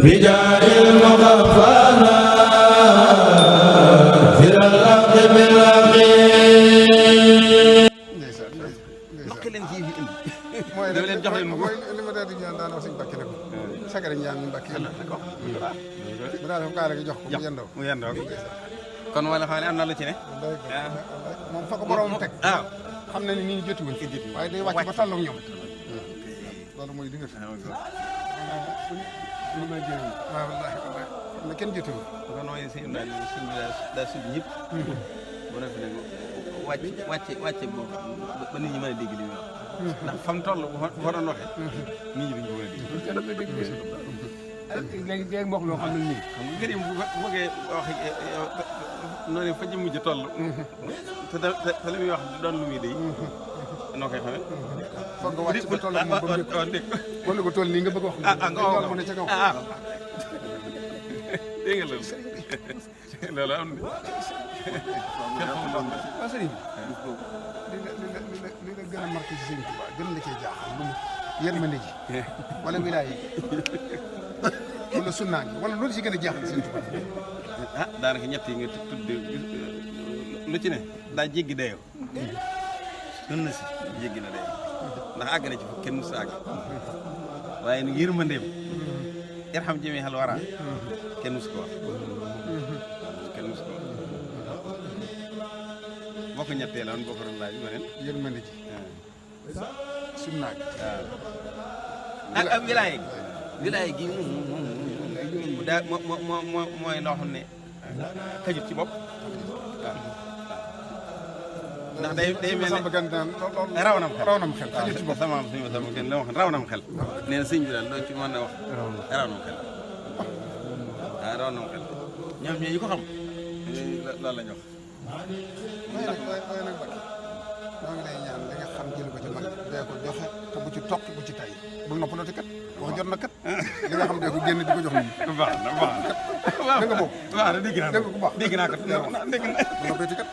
بجاه المغفرة في الأرض بالأخير ndox leen ci fi indi mooy dama leen jox leen mu mooy li ma daal di ñaan daanaka suñu mbàkk ne ko sagari ñaan ñu mbàkk yàlla bu daal ko kaale gi jox ko mu yendoo mu yendoo kon wala xam ne am na lu ci ne moom fa ko borom teg waaw xam na ni nii jotuwuñ waaye day wàcc ba tàlloog ñoom loolu mooy li nga fi ñu may jëriñ waaw wallaahi wallaahi xam ne kenn jotuwul kon mooy sëñ bi daa sud ñëpp bu nekk nag wàcce boobu ba nit ñi mën a dégg li muy wax ndax fa mu toll bu fa doon waxee nit ñi duñ ko mën a dégg léegi léegi mbokk loo xam ne nii xam nga gërim bu bëggee wax noonu fa jëmm ji toll te li muy wax doon lu muy déy noo koy xamee foog nga wàcc ba toll ak moom ba mu dégg wala ko toll nii nga bëgg wax nga wax mu ne ca kaw dégg nga loolu loolu am na waaw sëriñ li la gën a marqué ci sëriñ Tuubaa gën la cee jaaxal lu mu yërmande ji wala wilaaya wala sunnaa gi wala loolu ci gën a jaaxal sëriñ Tuubaa daanaka ñett yi nga tudd lu ci ne daa jéggi dayoo gën na si jéggi na dayoo ndax àgg na ci fu kenn musu àgg waaye nag yërmandeem irham jami xal wara kenn musu ko wax kenn musu ko wax boo ko ñettee la woon boo ko doon laaj ma neen yërmande ji sunnaa gi waaw ak wilaaya gi moom daa mooy loo xam ne xajut ci bopp waaw ndax day mel ne raw nam xel xajut ci bopp sama am suñu sama kenn la wax raw nam xel nee na sëñ bi daal loo ci mën a wax raw nam xel waaw raw nam xel ñoom ñi ko xam loolu la ñu wax waaye nag Mbacke maa ngi lay ñaan li nga xam jël ko ci mag dee ko joxe te bu ci toq bu ci tay bul noppaloo kat wax jot na kat li nga xam dee ko génn di ko jox nit ñi baax na baax na dégg nga boobu waaw dégg naa dégg nga ku baax dégg naa ko dégg naa bu noppee kat